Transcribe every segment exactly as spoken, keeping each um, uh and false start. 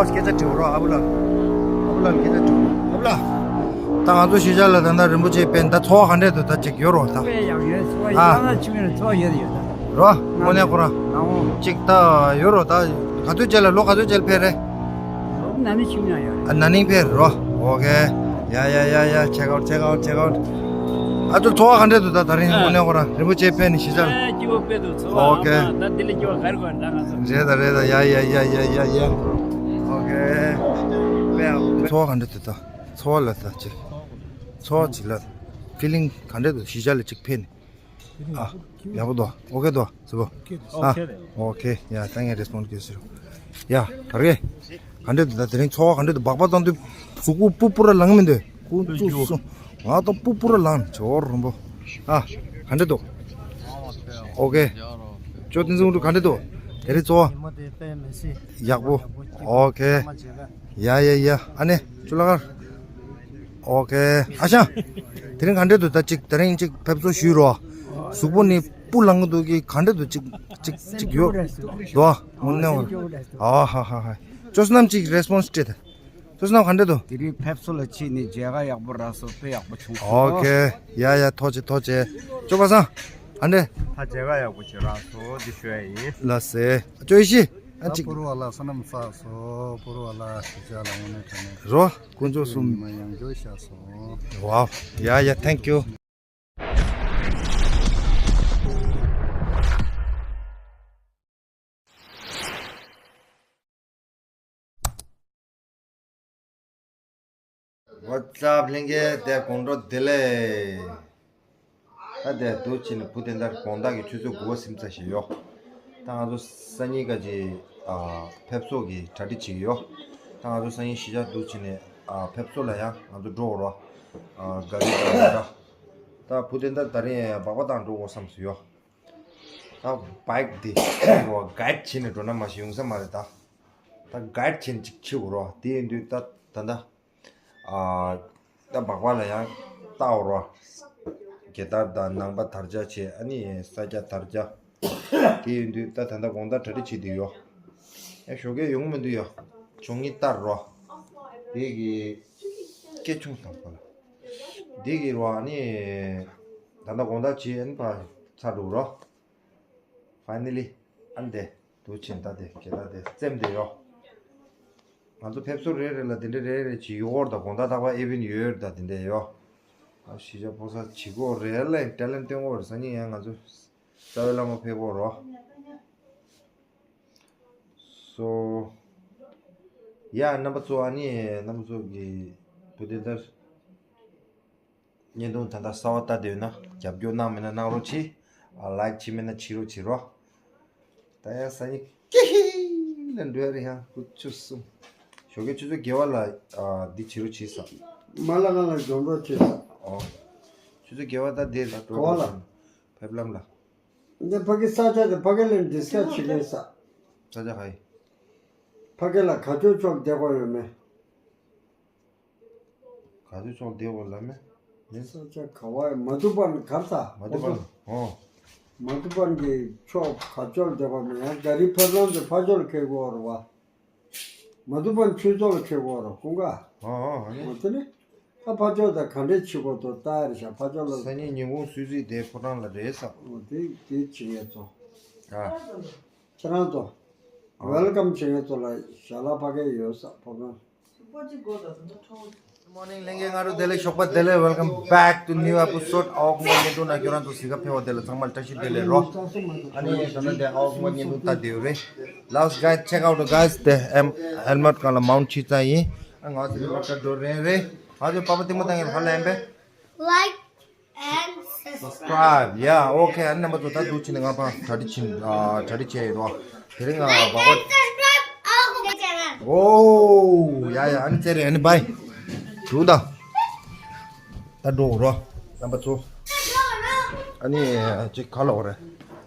སྐད་ཆ་དྲི་བ་རོགས། ཨ་བུ་ལགས། ཨ་བུ་ལགས་སྐད་ཆ་དྲི་བ། ཨ་བུ་ལགས། ད་ང་ཚོ་གཞིས་ཆགས་ལ་ད་ལྟ་རིན་པོ་ཆེ་དཔེ་ད་ཚོར་བ་ག་འདྲས་འདུག་ད་ཅིག་ཡོད་རོགས་ད། དཔེ་ཡག་ཡོད། ཚོར་བ་ཨ། ཡག་ན་ཆུང་ཡོད་ཚོར་བ་ཡོད་ཡོད་ད། རོ། དངོས་གནས་ཁོ་རང་། ནའོ། ཅིག་ད་ཡོད་རོགས་ད། ག་ཚོད་རྗེས་ལ་ལོ་ག་ཚོད་རྗེས་ལ་ཕེབས་རེད། ལོ་ན་ནིང་ཕྱིན་ཡོད་རེད། ཨ་ན་ནིང་ཕེབས་རོ། ཨོ་ཁེ། ཡ་ཡ་ཡ་ཡ། check out, check out, check out. ཨ་ཚོ་ཚོར་བ་ག་འདྲས་འདུག་ད་ད་རིང་དངོས་གནས་ཁོ་རང་རིན་པོ་ཆེ་ཕེབས་ནས་གཞིས་ཆགས་ལ། ཨ་སྐྱིད་པོ་དཔེ་འདུག་ཚོར་བ། ཨོ་ཁེ། ཨ་མ་ད་འདི་ལས་སྐྱིད་པ་ག་རེ་དགོས་ད་ང་ཚོ། རེད་ད་རེད་ད། ཡ་ཡ་ཡ་ཡ་ཡ་ཡ། ཨོ་ཁེ། དཔེ་ཡག་པོ། ཚོར་བ་ག་འདྲས་འདུག་ད། ཚོར་བ་ལ་ད་ཅིག་ཚོར་བ་ཅིག་ལ། feeling ག་འདྲས་འདུག་གཞིས་ཆགས་ལ་ཅིག་ཕེབས་ནས། ཨ། ཡག་པོ་འདུག་ཨོ་ཁེ་འདུག་ཟེར་བོ། ཨ། ཨོ་ཁེ་རེད། ཨོ་ཁེ། ཡ་ད་ངས་རེ་སི་པོན་སི་གྱིས་ཟེར། ཡ་ག་རེ། ག་འདྲས་འདུག་ད་དེ་རིང་ཚོར་བ་ག་འདྲས་འདུག་སྦག་སྦག་བཏང་དུས་གཟུགས་པོ་སྤུ་སྤུ་ར་ལངས་མི་འདུག་ཁུ་ཚུགས་སུ། ང་ད་སྤུ་སྤུ་ར་ལངས་ཇོ་རུམ་པོ། ཨ། ག་འདྲས་འདུག་ཨོ་ཁེ། ཅོ་ཏིན་ཟུང་རུ་ག་འདྲས་འདུག་དེ་རིང་ཚོར་བ། ཡག་པོ། ཨོ་ཁེ། ཡ་ཡ་ཡ། ཨ་ནེ་ཅུ་ལ་ཀར། ཨོ་ཁེ། ཨ་ཤ། དེ་རིང་ག་འདྲས་འདུག་ད་ཅིག་དེ་རིང་ཅིག་ཕེབས་བསུ་ཞུས་རོ། གཟུགས་པོ་ནི་སྤུ་ལངས་གི་འདུག་གི་ག་འདྲས་འདུག་ཅིག་ཅིག་ཅིག་ཡོད། དོ། ངོ་ནས་ངོ་། ཨ་ཧ་ཧ་ཧ། ཅོ་སྣམ་ཅིག་རེ་སི་པོན་སི་སྤྲད་དེ། ཅོ་སྣམ་ག་འདྲས་འདུག་དེ་རིང་ཕེབས་བསུ་ལ་ཕྱིན་ནས་མཇལ་ཁ་ཡག་པོ་རག་སོང་། དཔེ་ཡག་པོ་བྱུང་སོང་། ཨོ་ཁེ། ཡ་ཡ་ཐུགས་རྗེ་ཆེ་ཐུགས་རྗེ་ཆེ། ཅོ་པ་སངས། ག་འདྲས། ད་མཇལ་ཁ་ཡག་པོ་ཅིག་རག་སོང་འདི་ཞུ་ཡ་ཡིན། ལགས་སེ། ཅོ་ཡེ་ཤེས། ཨ་ད་ཅིག་བུ་རུ་བ་ལ་བསོད་ནམས་བསགས་སོ། བུ་རུ་བ་ལ་གཞིས་ཆགས་ལ་དངོས་གནས་དྲང་གནས་རོ། དཀོན་མཆོག་གསུམ། ཉི་མ་ཡང་འགྱུར་ཤར་སོང་། ཝའོ། ཡ་ཡ། thank you། What's up ལྷན་རྒྱས། དེ་དགོང་དྲོ་བདེ་ལེགས། ད་དེ་འདུག་ཕྱིན་ནས་བུ་དེ་འདྲ་དགོང་དག་གི་ཆུ་ཚོད་དགུ་པ་ཟིན་ཚར་ཞིག་ཡོད། ད་ང་ཚོ་སང་ཉིན་ཀ་ཅིག་ཨ་ཕེབས་བསུ་གི་གྲ་སྒྲིག་བྱེད་ཀྱི་ཡོད། ད་ང་ཚོ་སང་ཉིན་གཞིས་ཆགས་འདུག་ཕྱིན་ནས་ཨ་ཕེབས་བསུ་ལ་ཡང་ང་ཚོ་འགྲོ་འོ་རོ། ཨ་ག་རེ་ད་ད་བུ་དེ་འདྲ་ད་རིང་སྦག་སྦག་བཏང་འགྲོ་དགོས་བསམ་སོང་ཡོད། ད་བའིཀ་འདི་ཁྱེར་འགྲོ་གའིཌ་བྱས་ནས་འགྲོ་ན་མ་གཞི་ཡོང་ས་མ་རེད་ད། ད་གའིཌ་བྱས་ནས་ཅིག་ཁྱེར་འགྲོ་དེ་ཡིན་དུས་ད་ད་ད། ཨ་ད་སྦག་སྦག་ལ་ཡང་ལྟ་འོ་རོ། རྒྱལ་དར་དང་ནང་པ་དར་ཆ་བྱས། ཨ་ནི་ས་སྐྱ་དར་ཆ། དེ་ཡིན་དུས་ད་ད་ད་དགོང་དག་གྲ་སྒྲིག་བྱེད་དུས་ཡོད། ཡང་ཞོགས་ཀས་ཡོང་མི་འདུག་ཡ། ཆུང་ངུ་ལྟར་རོ། དེ་གི་སྐད་ཆུང་དང་པོ་ལ། དེ་གི་རོ་ཨ་ནི། ད་ད་དགོང་དག་བྱས་ཨ་ནི་ཕར་ཚར་འགྲོ་རོ། ཕའི་ནལ་ལི། ཨ་ནི་དེ། འདུག་ཕྱིན་ད་དེ་གེ་ད་དེ་རྩེམ་དེ་ཡོ། ང་ཚོ་ཕེབས་བསུ་རེ་རེ་ལ་དེ་འདྲ་རེ་རེ་བྱེད་ཡོད་ད། དགོང་དག་རྟག་པར་ཨི་ཝེན་ཡོད་ད་དེ་འདྲ་ཡོ། ཨ་གཞིས་ཆགས་ཕོ་གསར་བྱེད་དགོས་རེད་ལ་ཊེ་ལེན་ཊི་སྟོན་དགོས་རེད། སང་ཉིན་ཡང་ང་ཚོ་རྩ་བའི་བླ་མ་ཕེབས་དགོས་རོ། སོ། ཡ་རྣམ་པ་ཚོ་ཨ་ནི་རྣམ་པ་ཚོ་གི་བུ་དེ་ལྟར། བརྙན་ཐུང་ད་ལྟ་གསར་པ་ལྟ་བསྡད་ཡོད་ན་རྒྱབ་སྐྱོར་གནང་མེད་ན་གནང་རོགས་གྱིས། ཨ་ལའིཀ་བྱེད་མེད་ན་བྱེད་རོགས་བྱེད་རོགས། ད་ཡང་སང་ཉིན་ཀི་ཧི་ལ་འགྲོ་ཡ་རེད་ཡང་ཁུ་ཆུ་གསུམ། ཞོགས་ཀས་ཆུ་ཚོད་བརྒྱད་པ་ལ་ཨ་འདི་བྱེད་རོགས་བྱེད་ས། མ་ལ་ང་ལ་འཇོན་རོགས་བྱེད་ས། ཨོ། ཆུ་ཚོད་བརྒྱད་པ་ད་འདིར་ག་པ་ལ། ཕེབས་ལམ་ལ། འདི་ཕ་གི་ས་ཆ་དེ་ཕ་གི་ལ་ཌིས་ཀ་སི་བྱེད་མཁན་ས། ས་ཆ་ག་ཡི། ཕ་གི་ལ་ག་ཅོག་ཕྱོགས་བསྡད་དགོས་ཡོད་མེད། ག་ཚོད་ཕྱོགས་བསྡད་དགོས་ལབ་མེད། ས་ཆ་ག་བ་ཡི་མ་ཐུ་པན་གར་ས། མ་ཐུ་པན། ཨོ། མ་ཐུ་པན་གྱི་ཕྱོགས་ག་ཅོག་བསྡད་དགོས་མེད། ཡང་ག་རི་ཕར་ལམ་དུ་ཕར་ཕྱོགས་ལ་ཁེལ་དགོས་རེད་བ། མ་ཐུ་པན་ཆོས་ཚོགས་ལ་ཁེལ་དགོས་རེད་ཁོང་ག། ཨོ་ཨོ་ཨ་ནི། འོ་དེ་ནི། ད་ཕར་ཕྱོགས་དང་ག་འདྲས་བྱེད་དགོས་འདུག་ལྟ་ཡ་རེད་ཤག་ཕར་ཕྱོགས་ལ། སང་ཉིན་ཉིན་གུང་སུད་སི་དེ་ཕོ་བྲང་ལ་རེད་ས། འོ་དེ་དེ་བྱེད་ངེས་ཚོ། ཨ། ཁྱེད་རང་ཚོ། ཨ། ཝེལ་ཀམ་བྱེད་མཁན་ཚོ་ལ་ཞལ་ལག་ཕ་གི་ཡོད་ས་ཕོ་བྲང་། Good morning ལྷན་རྒྱས། ང་རུ་བདེ་ལེགས། ཞོགས་པ་བདེ་ལེགས། Welcome back to new episode ཨ་ཝ་ཀུ་མ་བརྙན་ཐུང་ནང་ཁྱོད་རང་ཚོ་གཟིགས་ག་ཕེབས་པ་དེ་ལ་ཚང་མ་ལ་བཀྲ་ཤིས་བདེ་ལེགས་རོ། ཨ་ནི་ད་ནི་དེ་ཨ་ཝ་ཀུ་མ་བརྙན་ཐུང་ལྟ་བསྡད་ཡོད་རེད། Last guys, check out the guys དེ་ཧེལ་མེཊ་སྒང་ལ་མའུནཊ་བྱས་ཚར་ཡིན། ཨ་ང་ཚོ་ལ་ཀ་འགྲོ་རན་རེད། ང་ཚོ་པ་པ་ལྟད་མོ་བལྟ་མཁན་ཧ་ལམ་པས། Like and subscribe. Yeah, okay. ཨ་ནི་རྣམ་པ་ཚོ་ད་འདུག་ཕྱིན་ནས་ང་ཕར་གྲ་སྒྲིག་བྱེད། ཨ་གྲ་སྒྲིག་བྱས་ཡོད་རོ། དེ་རིང་ང་བག་པ། Like and subscribe our channel. ཨོ་ཡ་ཡ། ཨ་ནི་ཚེ་རིང་ཨ་ནི་བྷའི། འདུག་ད། ད་འགྲོ་འོ་རོ། རྣམ་པ་ཚོ། ཨ་ནི་ཅིག་ཁ་ལོག་རེད།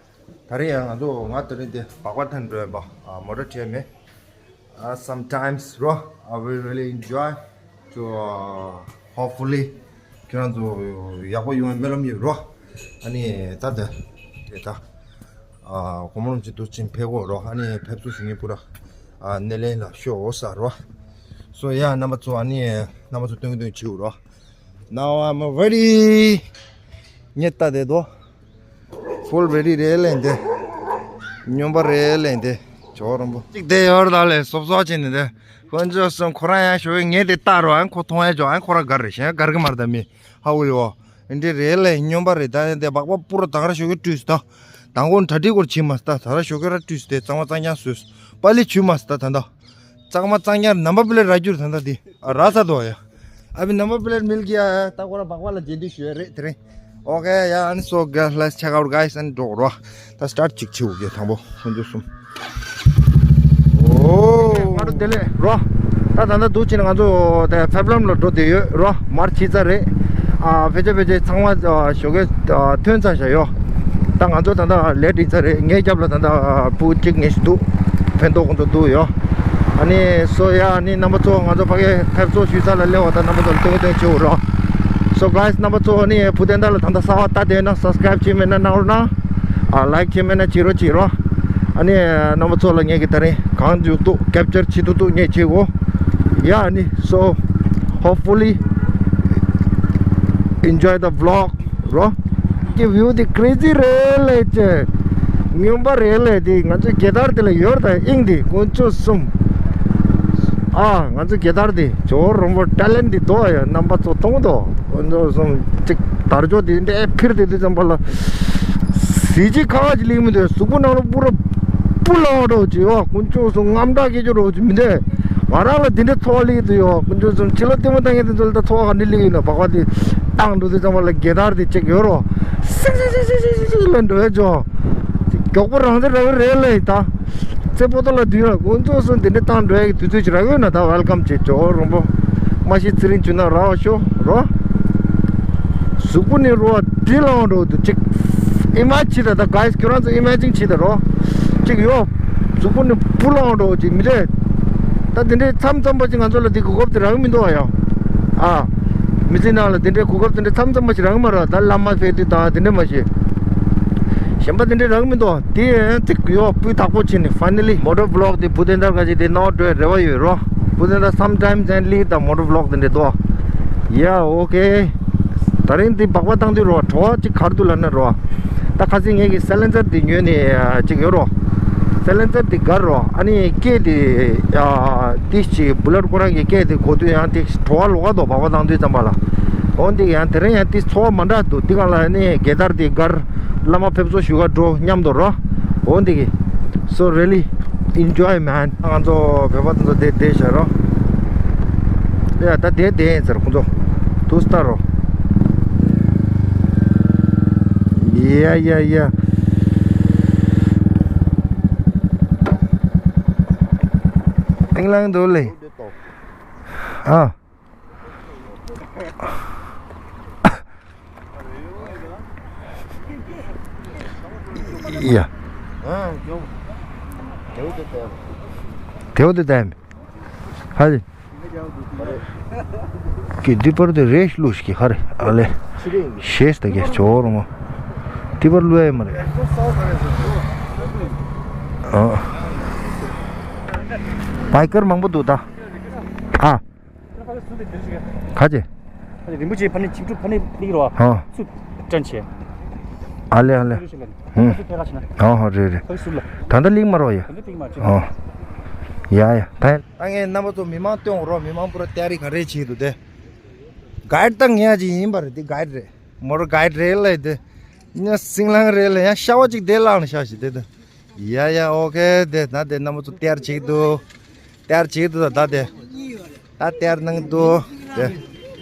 ད་རིང་ཡང་ང་ཚོ་ང་དེ་རིང་དེ་བག་པ་འཐེན་འགྲོ་ཡིན་པ། ཨ་མོ་ཊ་བྲིས་མེད། Uh, sometimes རོ། I will really enjoy to, uh, hopefully ཁྱེད་རང་ཚོ་ཡག་པོ་ཡོང་བའི་སྨོན་ལམ་ཡོད་རོ། ཨ་ནི་ད་ད་དེ་ད་ཨ་གོ་མོ་རང་ཅིག་འདུག་ཕྱིན་ཕེབས་དགོས་རོ། ཨ་ནི་ཕེབས་བསུ་ཞུ་མཁན་པུ་ར་ ཨ་སྣེ་ལེན་ལ་ཤོག་ཟེར་རོ། སོ་ཡ་རྣམ་པ་ཚོ་ཨ་ནི་རྣམ་པ་ཚོ་སྟོན་གི་སྟོན་གི་བྱེད་རོ། Now I'm ready. ངས་ལྟ་བསྡད་དོ། Full ready རེད་ལས་འདི། སྨྱོན་པ་རེད་ལས་འདི། ཇོ་རོང་པོ། གཅིག་དེ་ཡོར་ད་ལས་སོབ་སོབ་བྱས་ནས་འདི། དཀོན་མཆོག་གསུམ། ཁོ་རང་ཡང་ཞོགས་ཀས་ངས་དེ་ལྟ་རོགས། ཨ་ཁོ་མཐོང་ཡ་ཇོ། ཨ་ཁོ་རང་དགའ་རེད། གཞན་དགའ་གི་མ་རེད་ད་མི། ཧ་གོ་ཡོད། འདི་རེད་ལས་སྨྱོན་པ་རེད། ད་དེ་སྦག་སྦག་པུ་ར་དང་ར་ཞོགས་ཀས་བཀྲུས་སོང་ད། དང་པོ་གྲ་སྒྲིག་སྐོར་བྱེད་མ་སོང་ད། ད་ར་ཞོགས་ཀས་ར་བཀྲུས་སོང་དེ། གཙང་མ་གཙང་རྐྱང་བཟོས་སོང་། པ་ལི་བྱུས་མ་སོང་ད་ད་ད། གཙང་མ་གཙང་རྐྱང་རྣམ་པ་པི་ལེ་ར་རྒྱུར་ད་ད་དེ། ར་ས་དོ་ཡ། ཨ་བི་number plate མིལ་གི་ཡ། ད་ཁོ་ར་སྦག་སྦག་ལ་རྗེས་འདེད་ཞུ་ཡ་རེད་དེ་རིང་། Okay, yeah, and so guys, let's check out, guys, and འགྲོ་རོ། ད་start གཅིག་བྱེད་འོ་གི་དང་པོ་ཁོང་ཚོ་གསུམ། ཨོ། ང་ཚོ་དེ་ལས་རོ། ད་ད་ལྟ་འདུག་ཕྱིན་ང་ཚོ་དེ་ཕེབ་ལམ་ལ་འགྲོ་བསྡད་ཡོད་རོ། མར་ཕྱིན་ཚར་རེད། ཨ་ཕལ་ཆེར་ཕལ་ཆེར་ཚང་མ་ཨ་ཞོགས་ཀས་ཨ་ཐོན་ཚར་བཞག་ཡོད། ད་ང་ཚོ་ད་ལྟ་ལེ་ཊི་ཡིན་ཚར་རེད། ངའི་རྒྱབ་ལ་ད་ལྟ་ཨ་བུ་གཅིག་ངེས་ཤིག་འདུག་ཕན་ཐོགས་ཁོང་ཚོ་འདུག་ཡོད། ཨ་ནི་སོ་ཡ། ཨ་ནི་རྣམ་པ་ཚོ་ང་ཚོ་ཕ་གིར་ཕེབས་བསུ་ཞུས་ཚར་ལ་སླེབས་པ་དང་རྣམ་པ་ཚོ་ལ་སྟོན་གི་སྟོན་གི་བྱེད་འོ་རོ། So guys, རྣམ་པ་ཚོ་ཨ་ནི་བུ་དོན་དག་ལ་ད་ལྟ་གསར་པ་ལྟ་བསྡད་ན་subscribe བྱས་མེད་ན་གནང་རོགས་གནང་། ཨ་like བྱས་མེད་ན་བྱེད་རོགས་བྱེད་རོགས། ཨ་ནི་རྣམ་པ་ཚོ་ལ་ངས་ཀྱི་ད་རིང་གང་མགྱོགས་འདུག capture བྱེད་ཐུབ་ཐུབ་ངས་བྱེད་གོ། ཡ་ཨ་ནི་so hopefully enjoy the vlog རོ། ཀྱི་view དེ་crazy རེད་ལས་ཅེ། སྨྱོན་པ་རེད་ལས་དེ། ང་ཚོ་རྒྱལ་དར་དེ་ལ་ཡོར་དང་དབྱིངས་དེ་དཀོན་མཆོག་གསུམ། ཨ་ང་ཚོ་རྒྱལ་དར་དེ་ཇོ་རོང་པོ་talent དེ་དོ་ཡ། རྣམ་པ་ཚོ་མཐོང་དོ། དཀོན་མཆོག་གསུམ། གཅིག་དར་ལྕོག་དེ་འདྲའི་འཕིར་དེ་དུས་ཙམ་པ་ལ། གཟི་བརྗིད་ཁ་བ་ཅིག་ལེགས་མི་འདུག་གཟུགས་པོ་ནང་ལ་པུ་ར་སྤུ་ལངས་འགྲོ་ཅིག་ཡོད། དཀོན་མཆོག་གསུམ། རྔམ་སྐྲག་སྐྱེ་རྒྱུ་རོ་ཅིག་མི་འདུག་ང་རང་ལ་དེ་འདྲའི་ཚོར་བ་སླེབས་ཀྱི་འདུག་ཡོད། དཀོན་མཆོག་གསུམ། ཕྱི་ལོགས་ལྟད་མོ་ལྟ་མཁན་དེ་ཚོ་ལ་ད་ཚོར་བ་ག་འདྲ་སླེབས་ཡོད་ན། སྦག་སྦག་དེ་བཏང་འགྲོ་དུས་ཙམ་པ་ལ་རྒྱལ་དར་དེ་ཅིག་ཡོད་རོ། སིག་སིག་སིག་སིག་ལ་འགྲོ་ཡ་ཅོ། མགྱོགས་པོ་རང་བཙན་ར་བའི་རེད་ལ་ཡིན་ད། རྩེ་པོ་ཏོ་ལ་དུས་ཡོད། དཀོན་མཆོག་གསུམ། དེ་འདྲ་བཏང་འགྲོ་ཡ་གི་དུས་ཚོད་ཅིག་རག་ཡོད་ན་ད་welcome བྱེད་ཅོ་རོང་པོ། མ་ཤི་ཚེ་རིང་ཇོ་ནང་ར་བ་ཤོ་རོ། གཟུགས་པོ་ནི་རོ་བ་དྲི་ལང་འགྲོ་འདུག་ཅིག་ཨི་མ་ཇིན་བྱེད་ད། ད་guys ཁྱོད་རང་ཚོ་ཨི་མ་ཇིན་བྱེད་ད་རོ། ཅིག་ཡོ། གཟུགས་པོ་ནི་སྤུ་ལང་འགྲོ་ཅིག་མི་རེད། ད་དེ་འདྲའི་མཚམས་མཚམས་པ་ཅིག་ང་ཚོ་ལ་དེ་གོ་སྐབས་དེ་རག་གི་མི་འདུག་ཨ་ཡ། ཨ། མི་ཚེ་ནང་ལ་དེ་འདྲའི་གོ་སྐབས་དེ་འདྲ་མཚམས་མཚམས་པ་ཞིག་རག་གི་མ་རེད། ད་བླ་མ་ཕེབས་དུས་དང་དེ་འདྲ་མ་ཞིག་གཞན་པ་དེ་འདྲ་རག་གི་མི་འདུག་དེ་ཡང་ཅིག་ཡོ་སྤུས་དག་པོ་བྱས་ནས་finally motor vlog དེ་བུ་དོན་དག་ག་ཅིག་དེ་ནོར་འགྲོའི་རེ་བ་ཡོད་རོ། བུ་དོན་དག་sometimes and leave the motor vlog དེ་འདྲ་འདུག Yeah, okay. ད་རིང་འདི་སྦག་སྦག་བཏང་དུས་རོ། བྲོ་བ་ཅིག་ག་རེ་འདུག་ལབ་ན་རོ། ད་ཁ་སང་ངེད་ཀྱི་སའི་ལེན་སར་འདི་ཉོས་ནས་ཅིག་ཡོད་རོ། སའི་ལེན་སར་འདི་དགར་རོ། ཨ་ནི་སྐད་འདི་ཏིས་ཅིག་བུ་ལར་ཁོ་རང་གི་སྐད་འདི་གོ་དུས་ཡང་ཏིས་བྲོ་བ་ལོག་ག་འདུག་སྦག་སྦག་བཏང་དུས་ཙམ་པ་ལ། འོ་འདི་ཡང་དེ་རིང་ཡང་ཏིས་ཚོར་བ་མ་འདྲ་འདུག་འདི་ག་ལ་ཨ་ནི་རྒྱལ་དར་འདི་དགར། བླ་མ་ཕེབས་བསུ་ཞུ་ག་འགྲོ་མཉམ་དུ་རོ། འོ་འདི་གི། So really enjoy, man. ང་ཚོ་བོད་པ་དེ་ཚོ་དེ་བསྡད་བཞག་རོ། ཡ་ད་དེ་བསྡད་ཡིན་ཟེར་ཁོང་ཚོ། དུ་སྟ་རོ། ཡ་ཡ་ཡ། ཐིང་ལང་འདུག་ལེ། ཨ། ཡ། དེའུ་དེ་དམ། ཧ་ལེ། ཀི་འདི་པར་དེ་རེས་ལུས་ཀྱི་ཧ་རེ་ཨ་ལེ། ཤེས་ད་གེ་ཇོ་རོ་མ། འདི་པར་ལུས་ཡ་མ་རེད། ཨ། བའི་ཀར་མང་པོ་འདུག་ད། ཨ། ག་ཅེ། རིན་པོ་ཆེ་ཕ་ནི་ཆིབས་སྒྲུབ་ཕ་ནི་ལིག་རོ། ཧོ། སུ་ཏྲན་ཆེ། ཨ་ལེ་ཨ་ལེ། ཧུམ། ཧོ་ཧོ་རེད་རེད། ད་ལྟ་ལིག་མ་རོ་ཡ། ཧོ། ཡ་ཡ་ད། ད་ངས་རྣམ་པ་ཚོ་མི་མང་སྟོན་རོ། མི་མང་པུ་ར་ཏ་རི་ག་རེ་བྱེད་འདུག་དེ། གའིཌ་ད་ངས་ཅིག་ཡིན་པ་རེད། དེ་གའིཌ་རེད། མོ་ཊ་གའིཌ་རེད་ལ་དེ། ཉ་སིང་ལང་རེད་ལ་ཡང་ཤ་བ་ཅིག་དེ་ལངས་ཤ་ཞིག་དེ་དེ། ཡ་ཡ་ཨོ་ཁེ་དེ་ད་དེ་རྣམ་པ་ཚོ་ཏ་རི་བྱེད་འདུག་ཏ་རི་བྱེད་འདུག་ད་ད་དེ། ད་ཏ་རི་གནང་འདུག་དེ།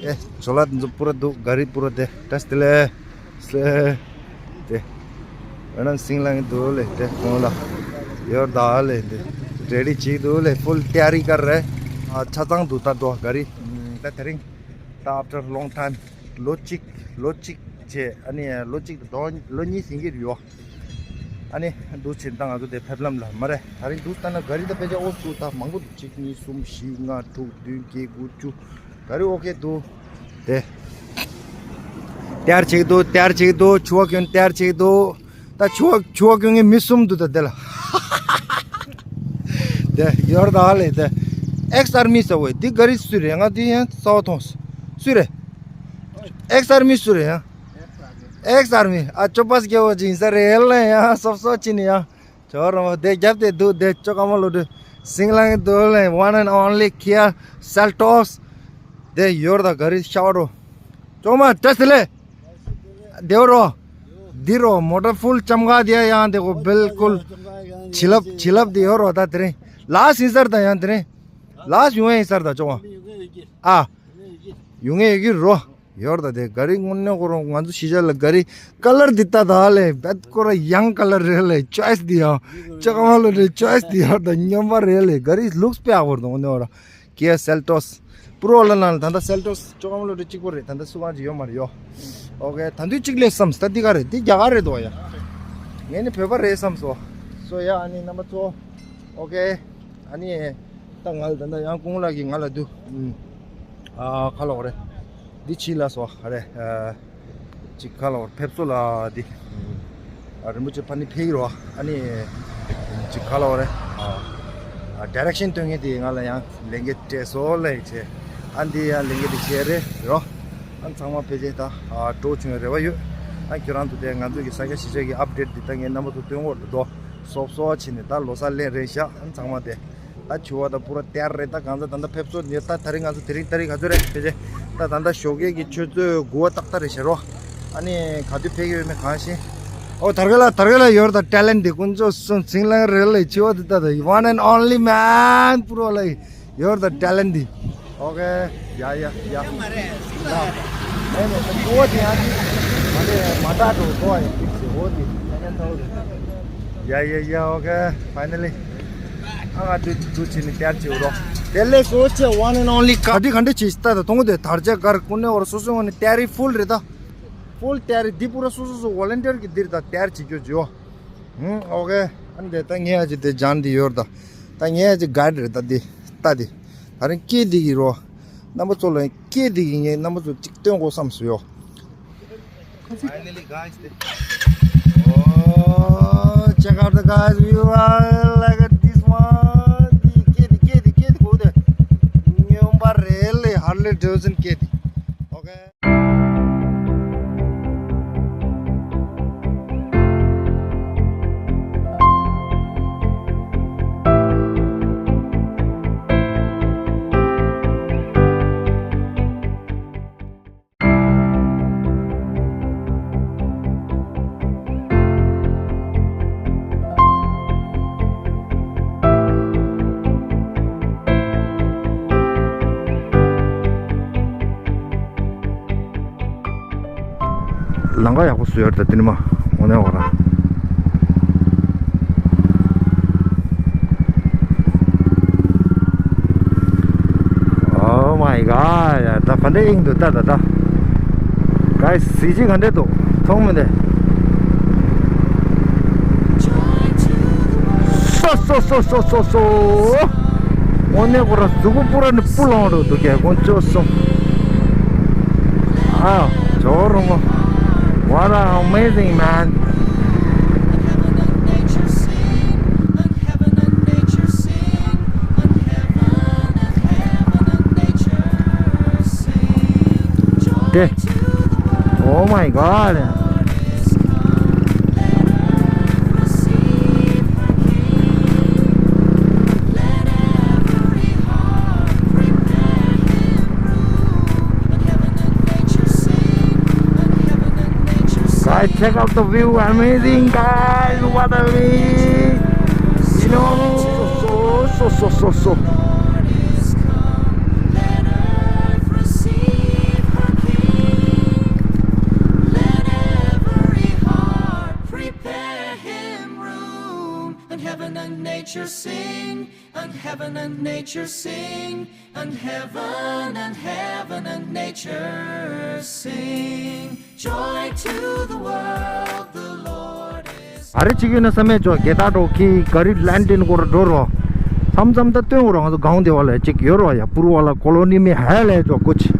ཨེ་ཇོ་ལ་འཛུགས་པུ་ར་འདུག་ག་རི་པུ་ར་དེ་ཏ་སི་དེ་ལེ། སེ། དེ། ཨ་ནང་སིང་ལང་འདུག་ལེ་དེ་ཁོང་ལ། ཡོར་ད་ལེ་དེ། རེ་ཌི་བྱེད་འདུག་ལེ་ཕུལ་ཏ་རི་ཀར་རེད། ཨ་ཆ་ཚང་འདུག་ད་འགྲོ་ག་རི། ད་དེ་རིང་། ད་after long time ལོ་གཅིག་ལོ་གཅིག་བྱས་ཨ་ནི་ལོ་གཅིག་དང་ལོ་གཉིས་ཟིན་གྱི་རེད་ཡོ། ཨ་ནི་འདུག་ཕྱིར་ད་ང་ཚོ་དེ་ཕེབས་ལམ་ལ་མ་རེད། ད་རིང་འདུག་ལྟ་ན་ག་རི་ད་ཕལ་ཆེར་ཨོ་སུ་ད་མང་པོ་འདུག་གཅིག་གཉིས་གསུམ་བཞི་ལྔ་དྲུག་བདུན་བརྒྱད་དགུ་བཅུ། ག་རི་ཨོ་ཁེ་འདུག་དེ། ཏ་རི་བྱེད་འདུག་ཏ་རི་བྱེད་འདུག་ཆུ་བ་གྱོན་ཏ་རི་བྱེད་འདུག་ད་ཆུ་བ་ཆུ་བ་གྱོན་མཁན་མི་གསུམ་འདུག་ད་དེ་ལ། དེ་ཡོར་ད་ལེ་དེ། ཨེགས་ཨར་མི་ཟེར་བས་འདི་ག་རེ་སུ་རེད། ང་འདི་ཡང་གསལ་པོ་མཐོང་། སུ་རེད། ཨེགས་ཨར་མི་སུ་རེད་ཡང་། ཨེགས་ཨར་མི། ཨ་ཅོ་པ་སྐྱེ་བོ་ཅིག་ཡིན་ས་རེད་ལ་ཡང་སོབ་སོབ་ཅི་ནི་ཡང་། ཇོ་རོ་དེ་རྒྱབ་དེ་འདུག་དེ་ཅོ་ཀ་མ་ལོ་དུ། སིང་ལང་དུ་ལེ་one and only Kia Seltos། དེ་ཡོར་ད་ག་རེ་ཤ་བ་རོ། ཅོ་མ་བཀྲ་ཤིས་བདེ་ལེགས། དེའོ་རོ། འདི་རོ་མོ་ཊ་ཕུལ་ཅམ་ག་དེ་ཡང་དེ་གོ་བིལ་ཀུལ། བྱིན་རླབས་བྱིན་རླབས་དེ་ཡོད་རོ། ད་དེ་རིང་ལ་སིང་སར་ད་ཡང་དེ་རིང་ལ་ཡོང་ཡིན་སར་ད་ཅོ་བ། ཨ་ཡོང་ངེ་ཡོད་ཀྱི་རོ། ཡོར་ད་དེ་ག་རེ་དངོས་གནས་ཁོ་རང་ང་ཚོ་གཞིས་ཆགས་ལ་ག་རེ་ཀ་ལར་འདི་ལྟ་ད་ལེ་བེད་ཁོ་ར་ཡང་ཀ་ལར་རེད་ལེ། ཅོའི་སི་འདི་ཡང་ཅོ་ཀ་མ་ལོ་དེ་ཅོའི་སི་འདི་ཡོར་ད་སྙོམས་པ་རེད་ལེ། ག་རེ་ལུགས་སྤེ་ཨ་བོར་དང་ནོ་ར། Kia Seltos། པུ་རོ་ལ་ནང་ད་ལྟ་སེལ་ཊོས་ཅོ་ཀ་མ་ལོ་དེ་གཅིག་པོ་རེད། ད་ལྟ་སུ་གང་ཅིག་ཡོད་མ་རེད་ཡོ། ཨོ་ཁེ། ད་དུང་གཅིག་སླེབས་བསམ་སྟ་འདི་ག་རེད། འདི་རྒྱ་གར་རེད་དོ་ཡ། ངས་ནི་བོད་པ་རེད་བསམ་སོ། སོ་ཡ་ཨ་ནི་རྣམ་པ་ཚོ། ཨོ་ཁེ། ཨ་ནི། ད་ང་ལ་ད་ལྟ་ཡང་ཀུང་ལགས་ཀྱིས་ང་ལ་དུ། ཨ་ཁ་ལོ་རེད། འདི་ཕྱི་ལ་སོ་ཧ་རེ། ཅིག་ཁ་ལོ་ཕེབས་བསུ་ལ་འདི། རིན་པོ་ཆེ་ཕ་ནི་ཕེབས་རོ། ཨ་ནི། ཅིག་ཁ་ལོ་རེ། ཌའི་རེག་ཤན་སྟོན་མཁན་དེ་ང་ལ་ཡང་ལས་འགན་སྤྲད་སོ་ལས་བྱས། ཨ་འདི་ཡང་ལས་འགན་དེ་བྱས་རེད་རོ། ཨ་ཚང་མ་ཕལ་ཆེར་ད་སྤྲོ་བྱུང་བའི་རེ་བ་ཡོད། ཨ་ཁྱོད་རང་ཚོ་དེ་ང་ཚོ་གི་ས་སྐྱ་གཞིས་ཆགས་ཀྱི་ཨབ་ཌེཊ་འདི་ད་ངས་རྣམ་པ་ཚོ་སྟོན་འོག་ཏུ་དོ། སོབ་སོབ་བྱས་ནས་ད་ལོ་གསར་ལེན་རེད་ཤག་ཨ་ཚང་མ་དེ། ད་ཆུ་བ་ད་པུ་ར་དེར་རེད། ད་གང་ཚ་ད་ད་ཕེབས་བསུ་ནི་ད་ད་རིང་ང་ཚོ་དེ་རིང་ད་རིང་ག་ཚོད་རེད་ཕལ་ཆེར། ད་ད་ད་ཞོགས་ཀས་ཀྱི་ཆུ་ཚོད་དགུ་པ་ཏག་ཏག་རེད་ཤག་རོ། ཨ་ནི་ག་དུས་ཕེབས་ཀྱི་ཡོད་མེད་གང་ཤེས། ཨོ་དར་ག་ལ་དར་ག་ལ་ཡོར་ད་ཊེ་ལེན་ཊི་འདི་དཀོན་མཆོག་གསུམ་ཚིང་ལང་རེད་ལ་ཆུ་བ་དེ་ད་ད་one and only man པུ་རོ་ལ་ཡོར་ད་ཊེ་ལེན་ཊི་འདི། ཨོ་ཁེ། ཡ་ཡ་ཡ། མེ་མེ་ད་ཀོ་དེ་ཡང་དེ་མ་དེ་མ་ད་འགྲོ་ཀོ་ཡ་ཀིག་སེ་ཨོ་དེ་ཡ་ཡ་ད་ཨོ་དེ། ཡ་ཡ་ཡ། ཨོ་ཁེ། ཕའི་ནལ་ལི། ཨ་ང་དུ་དུ་ཆེ་ནི་ཏེར་ཆེ་འུ་རོ། དེ་ལས་སོ་ཆེ་one and only ཀ་དེ་ག་འདྲ་ཆེ་ད་ད་གཏོང་དེ་དར་ཆ་གར་ཀུན་ནས་བར་སོ་སོ་ངོ་ནས་ཏེ་རི་ཕུལ་རེད་ད། ཕུལ་ཏེ་རི་འདི་པུ་ར་སོ་སོ་སོ་ཝོ་ལན་ཊིར་གི་འདིར་ད་ཏེར་ཆེ་ཅོ་ཅོ། ཧུམ། ཨོ་ཁེ། ཨ་འདི་ད་ངས་ཨ་ཅི་དེ་ཇན་འདི་ཡོར་ད། ད་ངས་ཨ་ཅི་གའིཌ་རེད་ད་འདི། ད་འདི། ད་རིང་སྐད་འདི་གི་རོ། རྣམ་པ་ཚོ་ལ་སྐད་འདི་གི་ངས་རྣམ་པ་ཚོ་གཅིག་སྟོན་དགོས་བསམ་སོང་ཡོ། Finally, guys, they- Oh, check out the guys, we are like this one. སྐད་འདི་སྐད་འདི་སྐད་འདི་གོ་དེ། སྨྱོན་པ་རེད་ལེ་ཧར་ལེ་ཌེ་ཝི་ཌི་སན་སྐད་འདི། Okay. ལམ་ཁ་ཡག་པོ་བཟོས་ཡོད་རེད་ད་དེ་ནི་མ་དངོས་གནས་བ་ར། Oh my god. ད་ཕ་འདྲེ་ཨིང་འདུག་ད་ད་ད། Guys, གཟི་བརྗིད་ག་འདྲས་འདུག་མཐོང་མི་འདུག་སོ་སོ་སོ་སོ་སོ་སོ། དངོས་གནས་ཁོ་ར་གཟུགས་པོ་པུ་ར་ནི་སྤུ་ལངས་འགྲོ་འདུག་གས་དཀོན་མཆོག་གསུམ། ཨ་ཇོ་རོ་མོ། What an amazing man. དེ། Oh my god. Guys, check out the view. Amazing, guys. What a view. You know, so, so, so, so, so. Let every heart prepare him room. And heaven and nature sing, and heaven and nature sing, and heaven and heaven and nature sing. Joy to the world, the Lord is. ཨ་རེ་གཅིག་ཡོད་ན་བསམ་མེད་ཅོ་གེ་ད་འགྲོ་ཁི་ག་རི་ལན་ཏིན་སྐོར་འགྲོ་རོ། མཚམས་མཚམས་ད་སྟོན་འོ་རོ་ང་ཚོ་གང་དེ་བ་ལ་གཅིག་ཡོད་རོ་ཡ་པུར་བ་ལ་ཀོ་ལོ་ནི་མེ་ཧ་ལས་ཅོ་ཀུ་ཆི།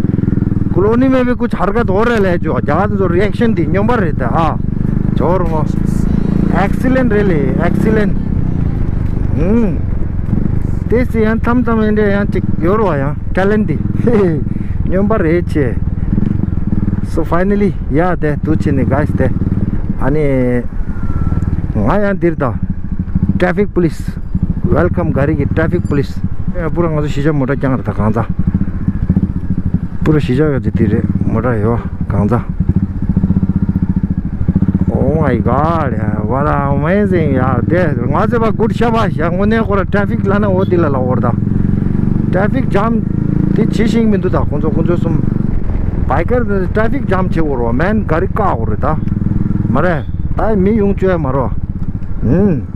ཀོ་ལོ་ནི་མེ་བི་ཀུ་ཆར་ག་དོ་རེ་ལས་ཅོ་རྒྱ་ག་ཚོ་རི་ཨེག་ཤན་དེ་སྙོམས་པ་རེད་ད་ཧ། ཅོ་རོ་མོ། ཨེག་སི་ལེན་རེད་ལེ་ཨེག་སི་ལེན། ཧུམ། དེ་སི་ཡང་མཚམས་མཚམས་ཡིན་འདྲ་ཡང་ཅིག་ཡོད་རོ་ཡང་ཊེ་ལེན་ཊི་འདི་སྨྱོན་པ་རེད་ཆེ། So finally, yeah, དེ་དུ་ཕྱིན་ནས་གཱས་དེ་ཨ་ནི་ང་ཡང་འདིར་ད་ཊེ་ཕིག་པུ་ལིས། Welcome ག་རེ་གི་ཊེ་ཕིག་པུ་ལིས། ཨེ་པུ་ར་ང་ཚོ་གཞིས་ཆགས་མོ་ཊ་རྐྱང་རེད་ད་གང་ཚ། པུ་ར་གཞིས་ཆགས་ཡོད་ཅིག་དེ་རེད་མོ་ཊ་ཡོད་གང་ཚ། Oh my God, what an amazing, yeah, དེ་ང་ཚོ་བ་good ཤ་བ་ཤ་དངོས་གནས་ཁོ་ར་ཊེ་ཕིག་ལ་ན་འོ་དེ་ལ་ལ་འོར་ད། ཊེ་ཕིག་ཇམ་དེ་བྱེད་ཤིང་མི་འདུག་ད་ཁོང་ཚོ་ཁོང་ཚོ་གསུམ། བྷའི་ཀར་ཊེ་ཕིག་ཇམ་བྱེད་འོར་བ་མེན་ག་རི་བཀག་འོར་རེད་ད། མ་རེད་ད་མི་ཡོང་བཅོས་མ་རོ། ཨུམ།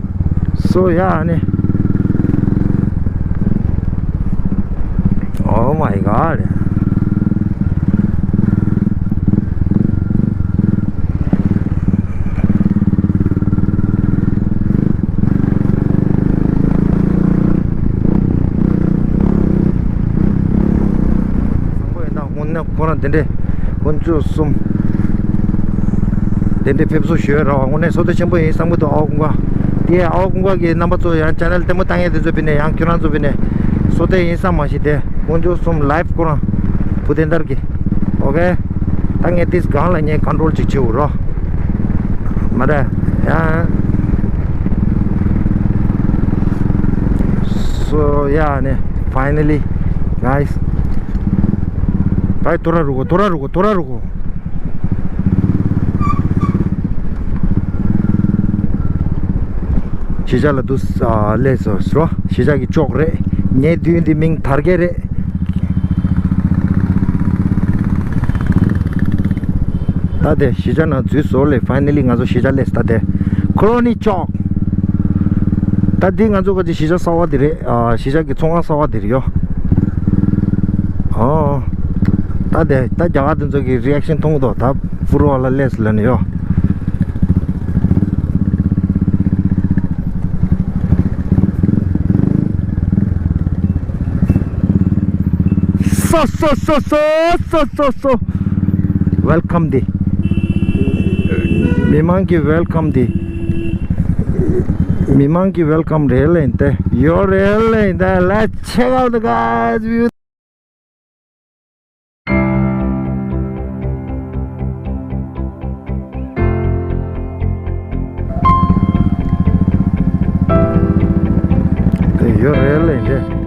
སོ་ཡ་ནི། Oh my God. བཟང་པོ་ཡིན་ད་དངོས་གནས་ཁོ་རང་དེ་འདྲས་དཀོན་མཆོག་གསུམ། དེ་འདྲའི་ཕེབས་བསུ་ཞུ་ཡ་ར་བ་དངོས་གནས་བསོད་བདེ་ཆེན་པོ་ཡིན་བསམ་གི་འདུག་ཨའོ་ཀུན་དགའ། དེ་ཨའོ་ཀུན་དགའ་གི་རྣམ་པ་ཚོ་ཡང་ཅེ་ནལ་ལྟད་མོ་ལྟ་མཁན་དེ་ཚོ་བི་ནས་ཡང་ཁྱོད་རང་ཚོ་བི་ནས་བསོད་བདེ་ཡིན་བསམ་མ་ཤེས་ཏེ་དཀོན་མཆོག་གསུམ་ལའེབ་ཁོ་རང་བུ་དེ་འདར་གི། ཨོ་ཀེ། ད་ངས་ཏིས་གང་ལ་ངས་ཀོན་ཊོལ་ཅིག་བྱེད་འུ་རོ། མ་རེད། ཡང་། So yeah, ནས་finally, guys. भाई थोड़ा रुको, थोड़ा रुको, थोड़ा रुको। གཞིས་ཆགས་ལ་འདུག་ཨ་སླེབས་སོང་ཟེར་བ། གཞིས་ཆགས་ཀྱི་ཅོག་རེད། ངའི་མདུན་འདི་མིང་དར་རྒྱས་རེད། ད་དེ་གཞིས་ཆགས་ནང་འཛུལ་སོང་ལེ། finally ང་ཚོ་གཞིས་ཆགས་སླེབས་ད་དེ། ཁོ་ལོ་ནི་ཅོག་ད་འདི་ང་ཚོ་ག་ཅི་གཞིས་ཆགས་གསར་བ་འདི་རེད། ཨ་གཞིས་ཆགས་ཀྱི་ཚོང་ཁང་གསར་བ་འདི་རེད་ཡོ། ཨོ། ད་དེ་ད་རྒྱ་གར་དེ་ཚོ་གི་རི་ཨེག་ཤན་མཐོང་གི་འདུག་ད་པུ་རོ་བ་ལ་སླེབས་སོང་ལེ་ནི་ཡོ། སོ་སོ་སོ་སོ་སོ་སོ། ཝེལ་ཀམ་འདི། མི་མང་གི་ཝེལ་ཀམ་འདི། མི་མང་གི་ཝེལ་ཀམ་རེད་ལེ་ཏེ། ཡོད་རེད་ལེ་ཏེ། Let's check out the guys view. དེ་ཡོད་རེད་ལེ་འདི།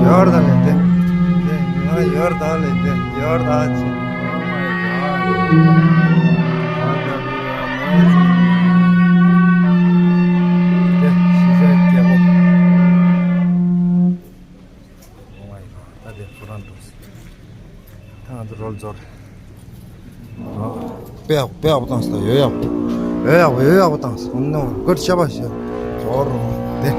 ཡོར་ད་ལེ་ཏེ། ཡོར་ད་ལེ་ཏེ། ཡོར་ད་ལེ་ཏེ། Oh my God. ཏེ་གཞིས་ཆགས་རྒྱལ་པོ། Oh my God. ད་དེ་ཁོ་རང་འདུག་ཟོར། དཔེ་ཡག་པོ་དཔེ་ཡག་པོ་བཏང་སོང་། ཡོ་ཡག་པོ་ཡོ་ཡག་པོ་ཡོ་ཡག་པོ་བཏང་སོང་། ཨ་ནི་ཀུར་ཤ་བ་ཤ་ཟོར་རོ་དེ།